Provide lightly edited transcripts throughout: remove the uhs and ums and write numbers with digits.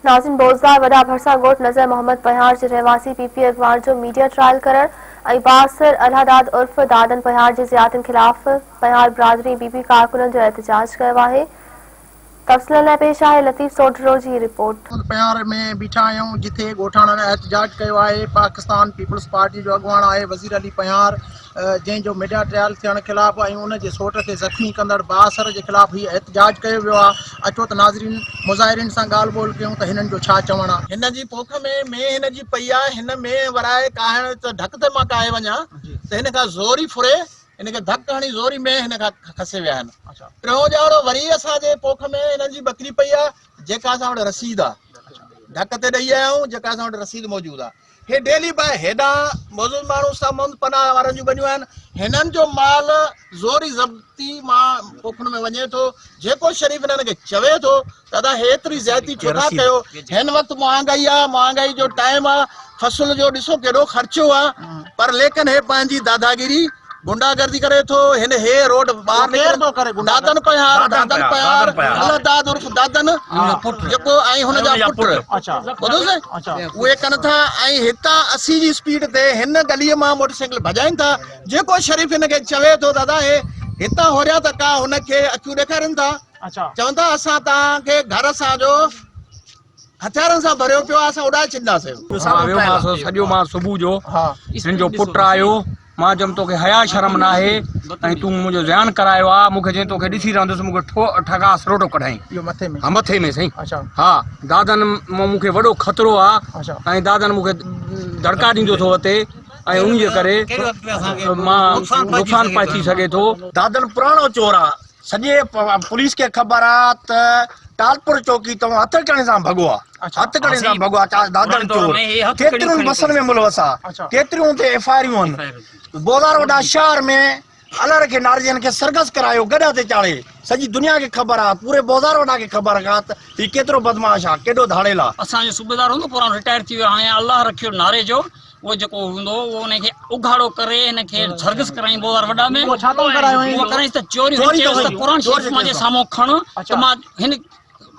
ناظرين بوزدار وڏا ڀرسان ڳوٺ نظر محمد پنهيار جي رهواسي پي پي اڳواڻ جو ميڊيا ٽرائل ڪرڻ ۽ بااثر الهداد عرف دادن پنهيار جي زيادتين خلاف پنهيار برادري ۽ پي پي ڪارڪنن جو احتجاج ڪيو آهي تفصيلن لاء پيش آهي لطيف سوڍرو جي رپورٽ. پنهيار ۾ بيٺا آهيون جتي ڳوٺاڻن احتجاج ڪيو آهي پاڪستان پيپلز پارٽي جو اڳواڻ آهي وزير علي پنهيار جنهن جو ميڊيا ٽرائل ٿيڻ خلاف ۽ ان جي سوٽ کي زخمي ڪندڙ بااثر جي خلاف هي احتجاج ڪيو ويو آهي اچو ته ناظرين مظاهرين سان ڳالهه ٻولهه ڪيون ته هنن جو ڇا چوڻ آهي. هن جي پوک ۾ مينهن هن جي پئي آهي هن مينهن ورائي ڪاهڻ ته ڍڪ تي مان ڪاهي وڃان ته هن کان زوري ڦري هن کي ڌڪ هڻي زوري مينهن هن کان کسي ويا آهن ٽيون ڄاڙو وري اسان جي پوک ۾ هنن جي ٻڪري پئي آهي جيڪا اسان وٽ رسيد آهي ڍڪ تي ڏئي آيا آهيون جيڪا اسان وٽ رسيد موجود آهي هي ڊيلي باء هيڏانهن موجود ماڻهو ساموند پناهه وارن جون ٻنيون آهن هنن جو مال زوري ضبطي مان پوکڻ ۾ وڃي ٿو جيڪو شريف هنن کي چوي ٿو ته ادا هيتري زيادتي ڇو ٿا ڪيو هن وقت مهانگائي آ مهانگائي جو ٽائيم آ فصل جو ڏسو ڪيڏو خرچو آ پر ليڪن هي پنهنجي داداگيري گنڊا گردي ڪري ٿو هن هي روڊ ٻاهر ڪير ٿو ڪري گنڊا دادن پهار دادن پهار الله داد عرف دادن جيڪو ۽ هن جا پٽ ٻڌو سي اهي ڪن ٿا ۽ هتان 80 جي اسپيڊ تي هن گلي مان موٽر سائيڪل ڀڄائين ٿا جيڪو شريف هن کي چوي ٿو دادا هي هتان هوريان ته ڪا هن کي اکيون ڏيکارين ٿا چون ٿا اسان توهان کي گهر اسان جو هٿيارن سان ڀريو پيو آهي اسان اڏائي ڇڏينداسين. مان ويو مانس سڄو مان صبح جو هن جو پٽ آيو مان چيم توکي حيا شرم ناهي ۽ تون منهنجو زيان ڪرايو آ مونکي چيائين توکي ڏسي رهندس مونکي ٺو ٺڪا سروٽو ڪڍائين اهو مٿي ۾ ها مٿي ۾ سائين اڇا ها دادن مان مونکي وڏو خطرو آ اڇا ۽ دادن مونکي دڙڪا ڏيندو ٿو وتي ۽ ان جي ڪري مان نقصان پهچي سگهي ٿو. دادن پراڻو چور آ سڄي پوليس کي خبر آ ته ٽالپر چوڪي تون هٿ ڪڙين سان ڀڳو آ هٿ ڪڙين سان ڀڳو آ دادن چور ڪيترين بسن ۾ ملوث آ ڪيتريون تي ايف I آريون آهن بوزار وڏا شهر ۾ الر کي نارجن کي سرگس ڪرايو گڏهه تي چاڙهي سڄي دنيا کي خبر آ پوري بوزار وڏا کي خبر آ ته هي ڪيترو بدمعاش آ ڪيڏو ڌاڙيل آ. اسان جو صوبيدار هوندو پراڻو رٽائر ٿي ويو هاڻي الله رکيو ناري جو اهو جيڪو هوندو هو اهو ان کي اگهاڙو ڪري هن کي سرگس ڪرائين بوزار وڏا ۾ اهو ڇا تان ڪرايو هئائين؟ اهو ڪرائين ته چوري چوري چيس ته ڪئي. قرآن چوري شريف منهنجي ڪئي. سامهون کڻ ته مان هن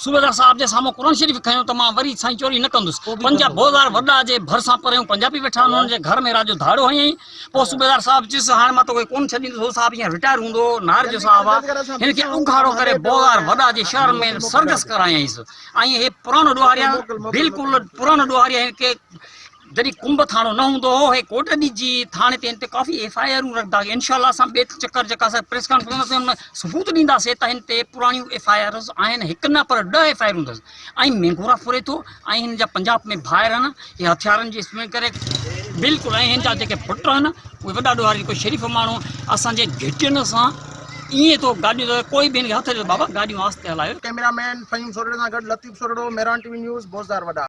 صوبيدار صاحب جي سامهون قرآن شريف کنيو ته مان وري سائين چوري نه ڪندس پنجاب بوزار وڏا جي ڀرسان پريون پنجابي ويٺا آهن انهن جي گهر ۾ رات جو ڌاڙو هنيائين پوء صوبيدار صاحب چيس هاڻي مان توکي ڪونه ڇڏيندس هو صاحب هينئر رٽائر هوندو هو نار جو صاحب آ هن کي اگهاڙو ڪري بوزار وڏا جي شهر ۾ سرگس ڪرايائينس ۽ هي پراڻو ڏوهاري آ بلڪل پراڻو ڏوهاري آ هن کي جڏهن ڪنب ٿاڻو نه هوندو هو هي ڪوٽڏيجي ٿاڻي تي هن تي ڪافي ايف I آرون رکدا هئا انشاء الله اسان ٻئي چڪر جيڪا اسان پريس ڪانفرنس ڪنداسين ان ۾ ثبوت ڏينداسين ته هن تي پراڻيون ايف I آرز آهن هڪ نه پر ڏهه ايف I آرون اٿس ۽ مينگورا ڦري ٿو ۽ هن جا پنجاب ۾ ڀائر آهن هي هٿيارن جي استعمال ڪري بلڪل ۽ هن جا جيڪي پٽ آهن اهي وڏا ڏوهاري ڪو شريف ماڻهو اسان جي گهٽين سان ائين ٿو گاڏيون ڪوئي به هن کي هٿ ڏي بابا گاڏيون آهستي هلايو. ڪئميرا مين فهيم سوڍڙي سان گڏ Latif Sodhro, Mehran T V news, Bozdar Wada.